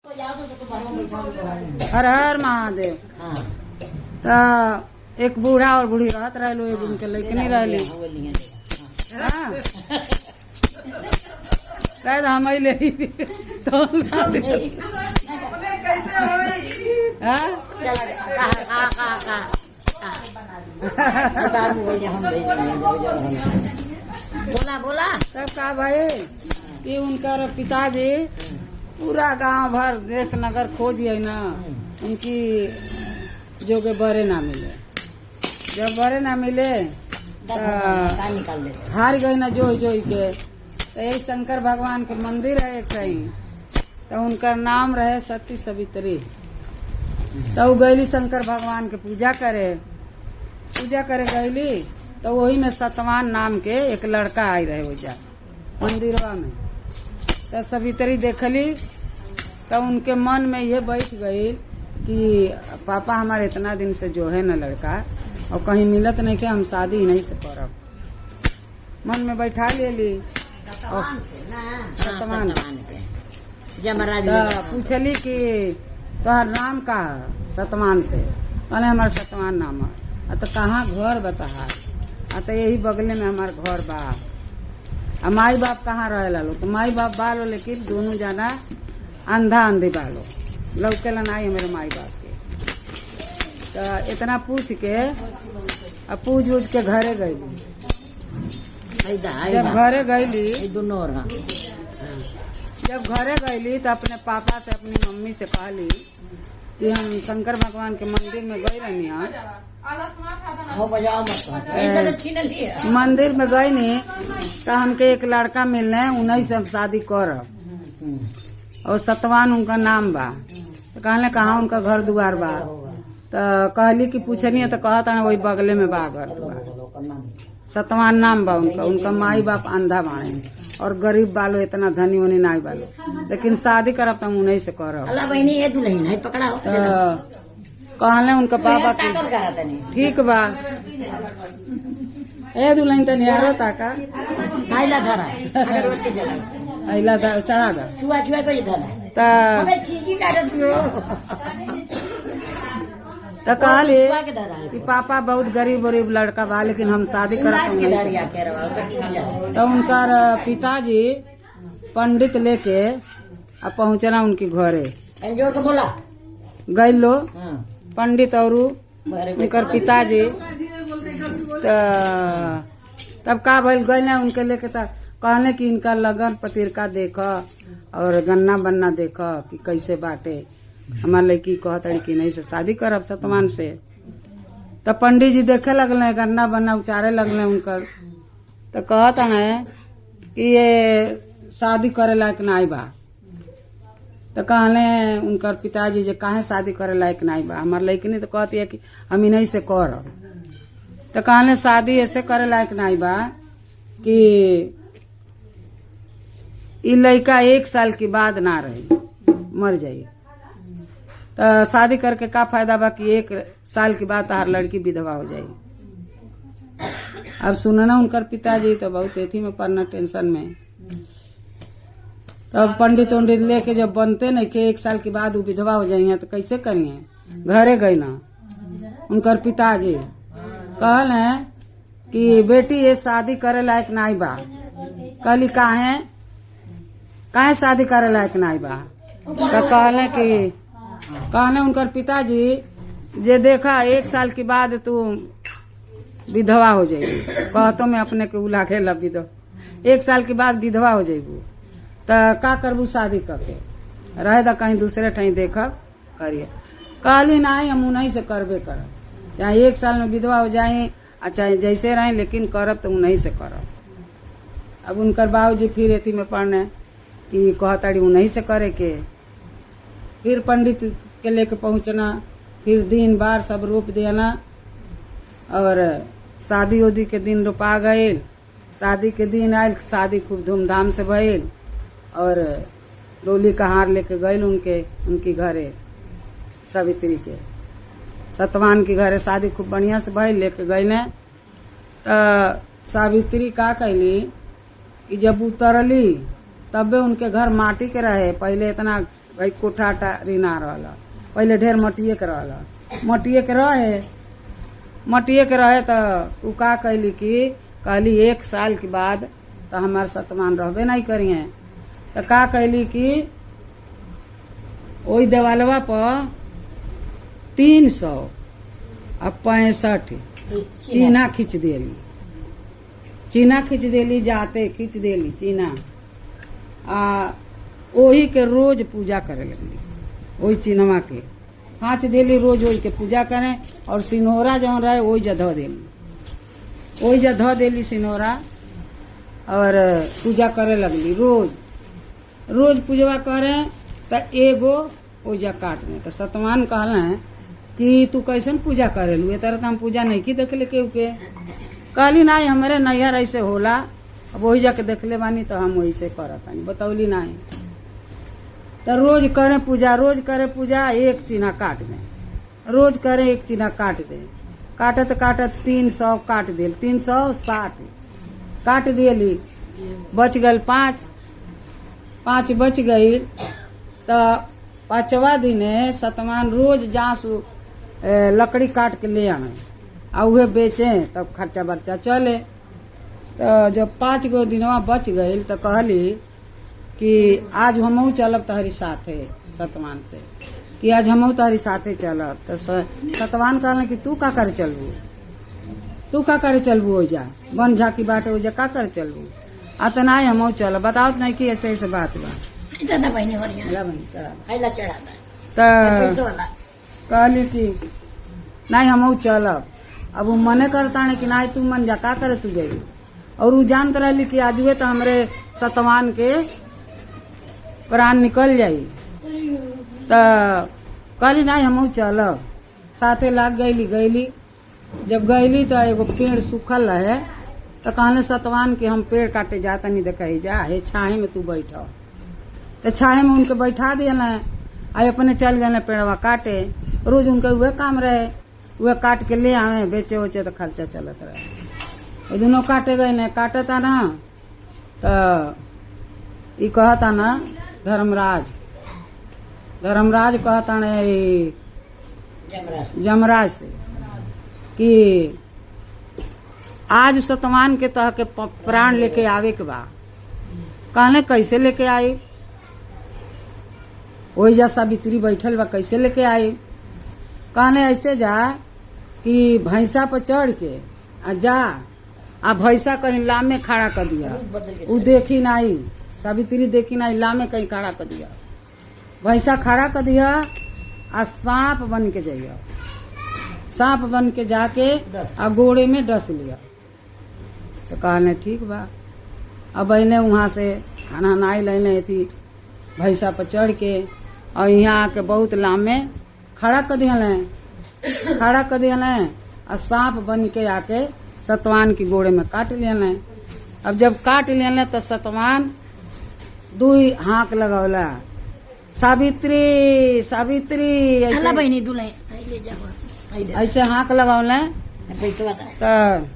हर हर महादेव। हाँ। त एक बूढ़ा और बूढ़ी रहत रहलो, एगो उनके लइकनी रहली। हाँ। शायद हम ही ले तो हाँ? बोला बोला। तब का भाई कि उनकर पिताजी पूरा गांव भर देश नगर खोजिए ना, उनकी जोगे बरे ना मिले। जब बरे ना मिले तो का निकाल दे। हार गई ना जोई जोई के। तो यही शंकर भगवान के मंदिर है एक कहीं, तो उनकर नाम रहे सती सवित्री। तो वो गईली शंकर भगवान के पूजा करे, पूजा करे गईली तो वही में सतवान नाम के एक लड़का आई रहे ओजा मंदिरवा में। तो सवित्री देखली तो उनके मन में ये बैठ गई कि पापा हमारे इतना दिन से जो है ना लड़का और कहीं मिलत नहीं के, हम शादी नहीं से करब। मन में बैठा लेली और सतवान। जमराज। तो पूछली कि तोहर नाम का है? सतवान से कहले हमार सतवान नाम है। आ तो कहाँ घर बता? आ तो यही बगले में हमार घर बा। आ माई बाप कहाँ रहे लो? तो माई बाप बालो, लेकिन दोनों जाना अंधा अंधी बालो, लौकेला नहीं मेरे माई बाप के। तो इतना पूछ के आ पूछ उछ के घरे गईली। जब घरे गईली, दोनों और हाँ। जब घरे गईली तो अपने पापा से, अपनी मम्मी से कहली कि हम शंकर भगवान के मंदिर में गई रहनी हन। हो बजाओ मत, ऐसा तो छीन लिए। मंदिर में गई नी तो हमके एक लड़का मिलने, उन्हीं से हम शादी करब और सतवान उनका नाम बा। तो कहले कहाँ उनका घर दुआर बा? तो कहली कि पूछनी है तो कहत हन वही बगले में बा घर दुआर, सतवान नाम बा उनका, उनका माई बाप अंधा बाड़े और गरीब बालो, इतना धनी उनी नहीं बालो, लेकिन शादी करब तो हम उन्हीं से करब। अल्लाह बहनी ये दुल्हन है, पकड़ा हो। तो कहले उनका पापा की ताकल करा तनी। ठीक बा, ए दुल्हन तनी आरो ताका। आइला धरा अगरबत्ती जला। अइला चढ़ा दा। छुआ छुआ को धरा। त अबे चीजी काटत हो। त कहली छुआ के धरा। कि पापा बहुत गरीब गरीब लड़का बा, लेकिन हम शादी करब तो के उन्हीं से। धरिया के रवा ओकर ठीक जा। तो उनकर पिताजी पंडित लेके आ पहुंचना उनके घरे। जोर के बोला। गई लो। हां। पंडित और उनकर पिताजी। त तब का भइल, गई ना उनके लेके त कहले कि इनका लगन पत्रिका देख और गन्ना बन्ना देख कि कैसे बाटे, हमार लड़की कहत हड़ी कि नहीं से शादी करब सतमान से। त पंडित जी देखे लगले, गन्ना बन्ना उचारे लगले उनकर, तो कहत है कि ये शादी करे लायक नहीं बा। तो कहले उनकर पिताजी जे काहे शादी करे लायक नहीं बा? हमार लड़की तो कहती है कि हम इन्हीं से करब। तो कहले शादी ऐसे करे लायक नहीं बा कि ई लड़का एक साल के बाद ना रही, मर जाई, तो शादी करके का फायदा बा कि एक साल के बाद हर लड़की विधवा हो जाई। अब सुनना उनकर पिताजी तो बहुत एथी में पड़ना, टेंशन में। तब पंडित उंडित लेके जब बनते नहीं कि एक साल के बाद वो विधवा हो जाइए तो कैसे करिए। घरे गई ना उनकर पिताजी, कहल है कि बेटी ये शादी करे लायक नहीं बा। कहली काहे काहे शादी करे लायक नहीं बा? तो कहले कि कहले उनकर पिताजी जे देखा एक साल के बाद तू विधवा हो जाएगी, कहतो में अपने के उ लागेला विधवा, एक साल के बाद विधवा हो जाएगी तो का करबू शादी करके? रहे दा, कहीं दूसरे ठहीं देखब करिए। कहली नहीं, हम उन्हीं से करबे करब, चाहे एक साल में विधवा हो जाए आ चाहे जैसे रहे, लेकिन करब तो उन्हीं से करब। अब उनकर बाबूजी फिर एथी में पढ़ने कि कहताड़ी उन्हीं से करे के। फिर पंडित के लेके पहुंचना, फिर दिन बार सब रोप देना और शादी उदी के दिन रोपा गईल। शादी के दिन आयल, शादी खूब धूमधाम से भइल और डोली का हार लेके गईल उनके उनकी घरे, सावित्री के सतवान के घरे शादी खूब बढ़िया से भइल, लेके गईले। तो सावित्री का कैली कि जब उतरली तबे उनके घर माटी के रहे, पहले इतना भाई कोठा टा रिना रहल। पहले ढेर मटिए के रहल, मटिए के रहे, मटिए के रहे। तो उ का कैली कि कहली एक साल के बाद तो हमार सतमान रहबे नहीं करिए। तो का कैली कि ओही देवालवा पर 365 चीना खींच देली, चीना खींच देली, जाते खींच देली चीना। आ ओही के रोज पूजा करे लगली, ओही चिन्हवा के फाँच देली, रोज ओही के पूजा करें। और सिनोरा जौन रहे ओही जा धो देली, ओही जा धो देली सिनोरा और पूजा करे लगली रोज रोज पूजवा करें। त एगो ओइजा काट दे। तो सतमान कहलन कि तू कैसन पूजा करेलू, ए तरह तो हम पूजा नहीं की देखले केहू के। कहली नहीं, हमारे नैहर ऐसे होला, अब वही जाके देखले बानी तो हम वही से करत बानी, बतौली नहीं। तो रोज करें पूजा, रोज करे पूजा, एक चिन्हा काट दे, रोज करे एक चिन्हा काट दे। काटत काटत 300 काट दिल, 360 काट दिली, बच गल 5, 5 बच गई। तो पांचवा दिने सतमान रोज जांस लकड़ी काट के ले आए आ उहे बेचे, तब खर्चा बर्चा चले। तो जब 5 गो दिनवा बच गई तो कहली कि आज हमहू चलब तहरी साथे, सतमान से कि आज हमहू तहरी साथे चलब। तो सतमान कहलन कि तू का करे चलबू, तू का करे चलबू, ओइजा बन झाकी बाटे, ओइजा का करे चलबू, आ त नहीं हमहू चलब, बताओ नहीं कि ऐसे ऐसे बात बा। दादा बहिनी हो रही ला बहिनी, चढ़ा। है, चढ़ाना त पैसा वाला। कहली कि नहीं हमहू चलब। अब वो मने करता नहीं कि नहीं तू मन जा, का करे तू जाइए। और वो जानत रहली कि आजुए तो हमरे सतवान के प्राण निकल जाई। त कहली नहीं हमहू चलब, साथे लाग गईली। गईली, जब गईली तो एगो पेड़ सूखल रहे। तो कहले सतवान कि हम पेड़ काटे जाता नहीं, देख जा हे छाहे में तू बैठ। तो छाहे में उनके बैठा दियल आ अपने चल गए पेड़वा काटे। रोज उनके उहे काम रहे, उहे काट के ले आवे, बेचे उचे तो खर्चा चलत रहे। वो दोनों काटे गए ने, काटता ना तो ई कहता ना धर्मराज, धर्मराज कहता ने ई जमराज। जमराज से कि आज सतमान के तह के प्राण लेके आवे के बा। कहले कैसे लेके आई, वही जा सावित्री बैठल बा, कैसे लेके आई? कहले ऐसे जा कि भैंसा पर चढ़ के आ जा, आ भैंसा कहीं लामे खड़ा कर दिया, रूप बदल के। उ देखी नहीं, सावित्री देखी नहीं, लामे कहीं खड़ा कर दिया, भैंसा खड़ा कर दिया आ सांप बन के जाइए, सांप बन के जाके डस। आ गोड़े में डस लिया। तो कहने ठीक बा। अब अने वहाँ से खाना नाई लेने थी भैंसा पर चढ़ के और यहाँ आके बहुत लामे खड़ा कर दिया, खड़ा कर दिया आ सांप बन के आके सतवान की गोड़े में काट लिया। अब जब काट लिया तो सतवान दुई हाँक लगौला, सावित्री सावित्री, अल्लाह ऐसे बहिनी दुलाई ले जा है। ऐसे हाँक लगौले। पैसा वाला। त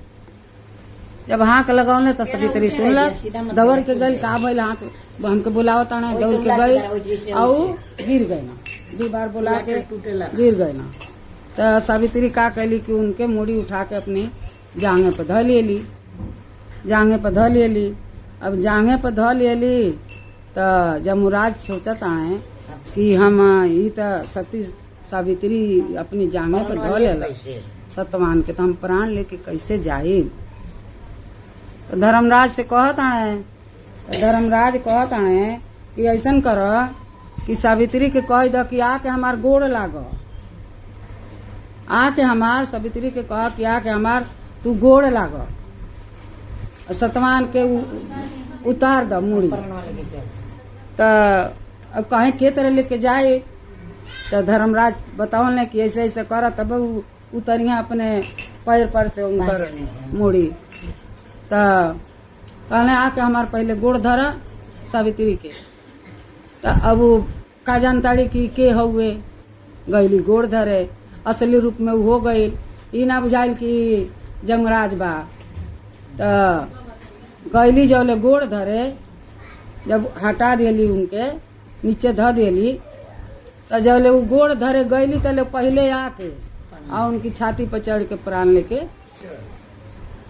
जब हाँक लगौले तो सावित्री सुनलक, दौड़ के गई, का भइल हाँक हमके बुलावता ना, दौड़ के गई और गिर गई ना, दो बार बुला के टूटेला। गिर गई ना। तो सावित्री का कैली कि उनके मूड़ी उठा के अपनी जांगे पर धऽ लेली, जांगे पर धऽ लेली। अब जांगे पर धऽ लेली तो जमुराज सोचत आए कि हम ई तो सती सावित्री अपनी जांगे पर धऽ लेलक पैसे सतवान के, तो हम प्राण लेके कैसे जाई? तो धर्मराज से कहत आए, तो धर्मराज कहत आए कि ऐसन कर कि सावित्री के कह द कि आके हमार गोड़ लाग, आके हमार सावित्री के कह कि आके हमार तू गोड़ लाग, और सतवान के उतार द मूड़ी। प्राण लेके चल। तो अब कहें के तरह लेके जाए? तो धर्मराज बतावल कि ऐसे ऐसे कर तब उ उतरिया अपने पैर पर से उनकर मूड़ी। तो कहले आके हमार पहले गोड़ धर सावित्री के। तो अब वो का जानताड़ी कि के हउए, गईली गोड़ धरे, असली रूप में उ हो गई, ई ना बुझाइल कि जमराज बा। तो गईली जौले गोड़ धरे, जब हटा देली उनके नीचे ध देली तो जब ले वो गोड़ धरे गईली तले पहले आके आ उनकी छाती पर चढ़ के प्राण लेके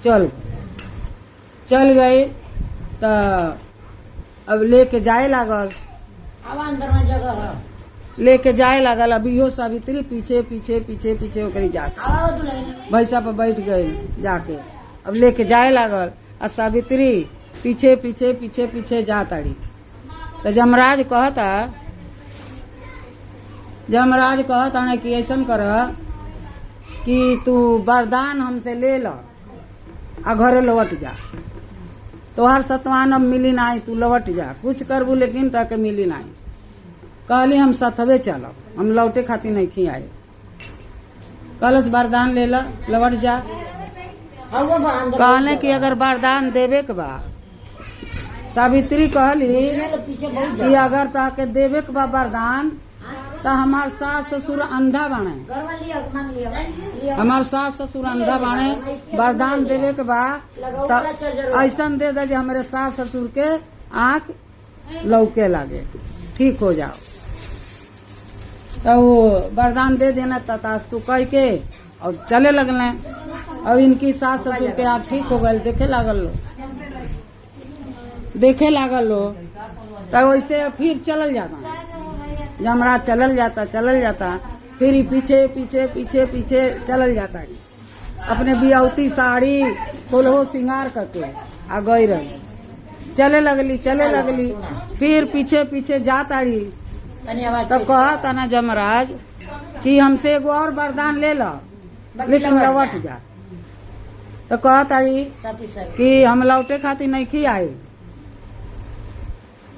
चल चल गई। तो अब लेके जाए लागल, आवा अंदर में जगह है। लेके जाए लागल। अब इहो सावित्री पीछे पीछे पीछे पीछे ओकरी जात आवा दुल्हन। भैंसा पर बैठ गई जाके। अब लेके जाए लागल आ सावित्री पीछे पीछे पीछे पीछे जाताड़ी। तो जमराज कहता, जमराज कहता ना कि ऐसन कर कि तू वरदान हमसे ले ल आ घरे लौट जा, तोहार सतवान अब मिली नाही, तू लौट जा, कुछ करबू लेकिन ताके मिली नाही। कहली हम सतवे चलब, हम लौटे खातिर नहीं खी आए। कहलस वरदान ले ल, लौट जा। आवा बा अंदर। कहले कि अगर वरदान देवे के बा, सावित्री कहली पीछे बहुत कि अगर ताके देवे के बा वरदान तो हमार सास ससुर अंधा बाणे, घर में लिया मांग लिया लिया। हमार सास ससुर अंधा बाणे, वरदान देवे के बा तो ऐसन दे दे जे हमारे सास ससुर के आंख लौके लागे, ठीक हो जाओ। तो वो वरदान दे देना तथास्तु कह के और चले लगले। अब इनकी सास ससुर के आँख ठीक हो गए, देखे लागल लो, देखे लागल लो। तब वैसे फिर चलल जाता जमराज, चलल जाता चलल जाता, फिर ही पीछे पीछे पीछे पीछे चलल जाता। अपने बियावती साड़ी सोलहो सिंगार करके आ गई रही, चले लगली चले लगली, फिर पीछे पीछे जाताड़ी। तनी आवाज तो कहता ना जमराज कि हमसे एगो और वरदान ले लो लेकिन लौट जा। तो कहताड़ी साथी सब कि हम लौटे खातिर नहीं खी आए,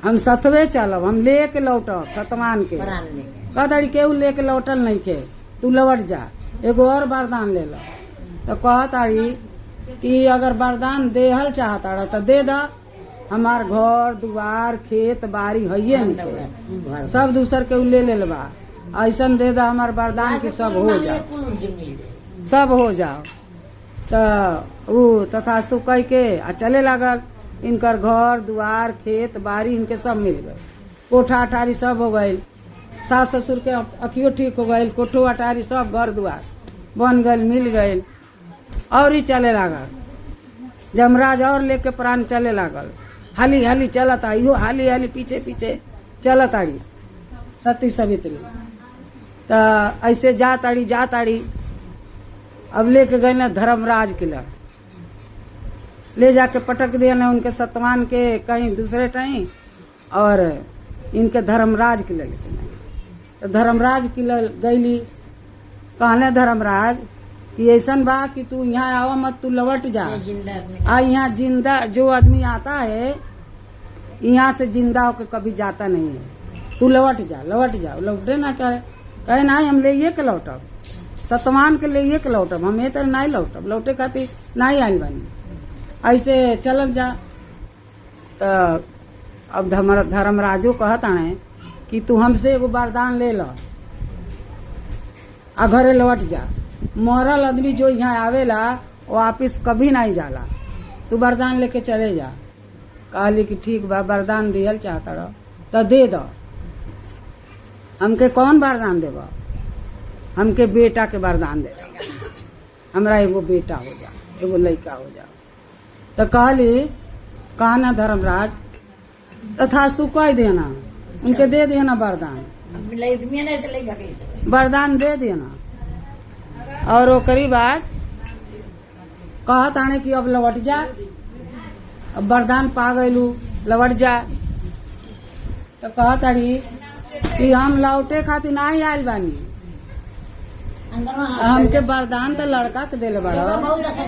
हम सतवे चलब, हम ले के लौटब सतमान के। प्राण लेके कहताड़ी केहू लेके लौटल नहीं के, तू लौट जा, एगो और वरदान ले लो। तो कहताड़ी कि अगर वरदान देहल चाहता तो दे दा, हमार घर दुआर खेत बाड़ी हइये नहीं के, सब दूसर के उ ले लेल बा, ऐसन दे दा हमार वरदान की सब हो जाओ, सब हो जाओ। तो उ तथास्तु कह के आ चले लागल। इनकर घर दुआर खेत बाड़ी इनके सब मिल गए, कोठा अटारी सब हो गई, सास ससुर के अखियो ठीक हो गई, कोठो अटारी सब घर दुआर बन गई, मिल गई। और ही चले लागल जमराज और लेके प्राण चले लागल, हाली हाली चलता, इहो हाली हाली पीछे पीछे चलत आड़ी सती सवित्री। तो ऐसे जा ताड़ी जा ताड़ी, अब लेके गए ना धर्मराज के लग, ले जाके पटक दिया ना उनके सतमान के कहीं दूसरे टाइम, और इनके धर्मराज के लेके गए। तो धर्मराज के गईली, कहले धर्मराज कि ऐसन बा कि तू यहाँ आवा मत, तू लौट जा। जिंदा आदमी आ यहाँ जिंदा जो आदमी आता है यहाँ से जिंदा होके कभी जाता नहीं है, तू लौट जा लौट जा। लौटे ना चाहे, कहे ना हम ले के लौटब, सतमान के ले के लौटब, हम ये तरह नहीं लौटब, लौटे खातिर नहीं आयल बानी, ऐसे चलल जा। तो अब धर्मराजो कहत आणे कि तू हमसे एगो वरदान ले ल आ घरे लौट जा, मरल आदमी जो यहाँ आवेला वो वापिस कभी नहीं जाला, तू वरदान लेके चले जा। कहली कि ठीक बा, वरदान दिहल चाहता रह तो दे दो, हमके कौन वरदान देब? हमके बेटा के वरदान दे दो, हमरा एगो बेटा हो जा, एगो लड़का हो जा। तो कहली कहना धर्मराज तथास्तु कह देना, उनके दे देना वरदान, नहीं तो लड़का कैसे वरदान दे देना। और ओकरी बाद कहत आने कि अब लौट जा, अब वरदान पा गईलू, लौट जा। तो कहत आड़ी कि हम लौटे खातिर नहीं आयल बानी, अंदर में हमके वरदान तो लड़का के देले बड़ा, बहुत अच्छा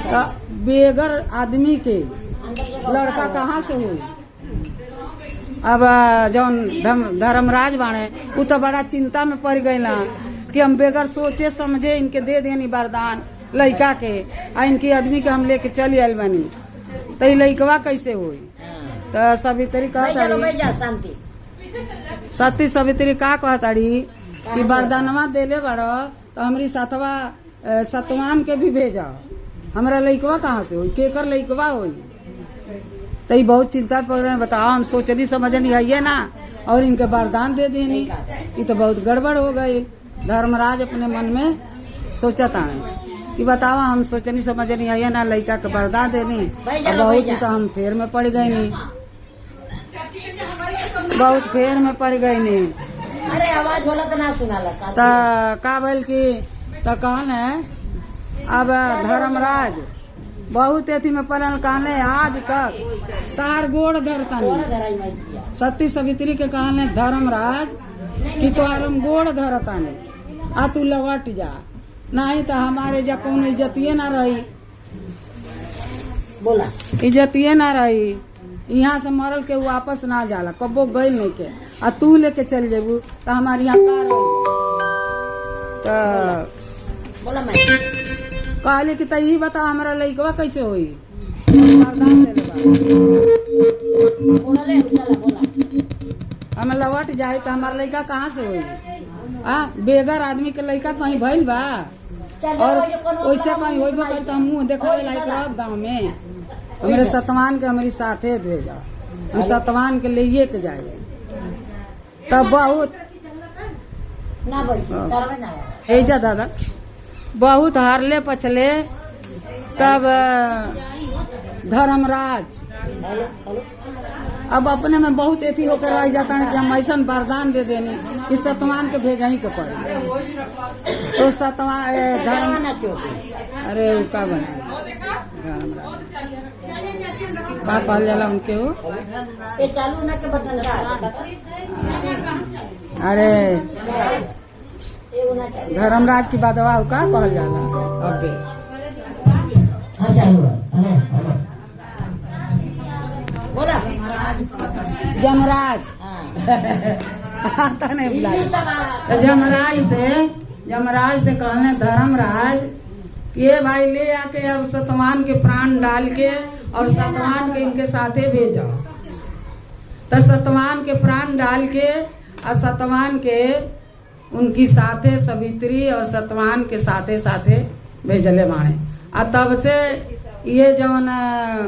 तो बेगर आदमी के अंदर जगह लड़का कहाँ से हुई? अब जौन धर्मराज बाणे उ तो बड़ा चिंता में पड़ गई ना कि हम बेगर सोचे समझे इनके दे देनी वरदान लड़का के, आ इनके आदमी के हम लेके चली आयल बानी, तो ई लड़कवा कैसे हुई? तो सवित्री कहताड़ी, जा शांति सती सवित्री का कहताड़ी कि वरदानवा देले बड़ो तो हमरी सातवा सतवान के भी भेजा, हमरा लड़कवा कहाँ से होई, केकर लड़कवा होई? तो ई बहुत चिंता पड़ रहे। बताओ हम सोचनी समझनी है ना, और इनके वरदान दे देनी, ये तो बहुत गड़बड़ हो गई। धर्मराज अपने मन में सोचता है कि बतावा हम सोचनी समझनी है ना लड़का के वरदान देनी, भाई और बहुत जा। तो हम फेर में पड़ गई नी, बहुत फेर में पड़ गई नी। अरे आवाज होला तो ना सुनाला साथ। त का भइल कि त कहन है अब धर्मराज बहुत अथी में पड़ल, कहने आज तक तार गोड़ धरतनी। कौन धराई माई किया? सती सवित्री के कहने धर्मराज कि तोहार हम गोड़ धरतानी, आ तू लौट जा, नहीं तो हमारे जा कौन इज्जतिये ना रही। बोला। इज्जतिये ना रही, यहाँ से मरल के वापस ना जाला, कब्बो गइल नहीं के, आ तू लेके चल जेबू तो हमारे यहाँ का रही? तो बोला मैं। कहले कि तही बता हमारा लइकवा कैसे होई, वरदान देले बा। बोला ले उठाला बोला। हम लौट जाए तो हमारा लइका कहाँ से होई? आ बेगर आदमी के लइका कहीं भइल बा? चल और जाओ, जो कोनो वैसे कहीं होइबो करे तो हम मुंह देखावे लायक रहब गाँव में? हमरे सतवान के हमारी साथे भेजा, हम सतवान के लेइए के जाए तब बहुत ना बैठी तारवे ना। ऐजा दादा बहुत हारले पछले, तब धर्मराज हेलो हेलो। अब अपने में बहुत एथी होकर रह जाता है कि हम ऐसा वरदान दे देने कि सतवान के भेजा ही के पड़े, तो सतवा धर्म ना चोटी। अरे उ का बना धर्मराज का कहल जाला उनके वो? ये चालू ना के बटन रहा। अरे ये ना चालू। धर्मराज की बदवा उ का कहल जाला अबे? हाँ चालू है। हेलो हेलो बोला। जमराज। हाँ। आता नहीं बुला। तो जमराज से कहने धर्मराज कि ये भाई ले आके अब सतवान के प्राण डाल के और सतवान के इनके साथे भेजो। तो सतवान के प्राण डाल के और सतवान के उनकी साथे सवित्री और सतवान के साथे साथे भेजले बाणे, आ तब से ये जौन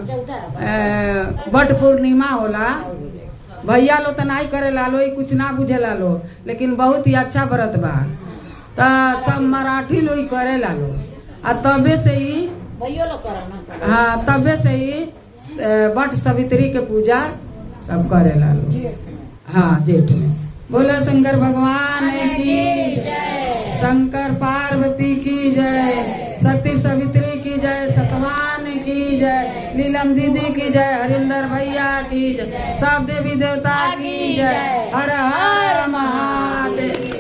चलता है। बट पूर्णिमा होला, भैया लो तो नहीं करे लो, ई कुछ ना बुझे लो, लेकिन बहुत ही अच्छा व्रत बा, त सब मराठी लोग ई करे लो, आ तबे से ही भैयो लोग करा ना। हाँ, तबे से ही बट सवित्री के पूजा सब करे लो। हाँ, जेठ में। बोला शंकर भगवान की, शंकर पार्वती की जय, सती सवित्री की जय, सतवान की जय, नीलम दीदी की जय, हरिंदर भैया की जय, सब देवी देवता की जय, हर हर महादेव।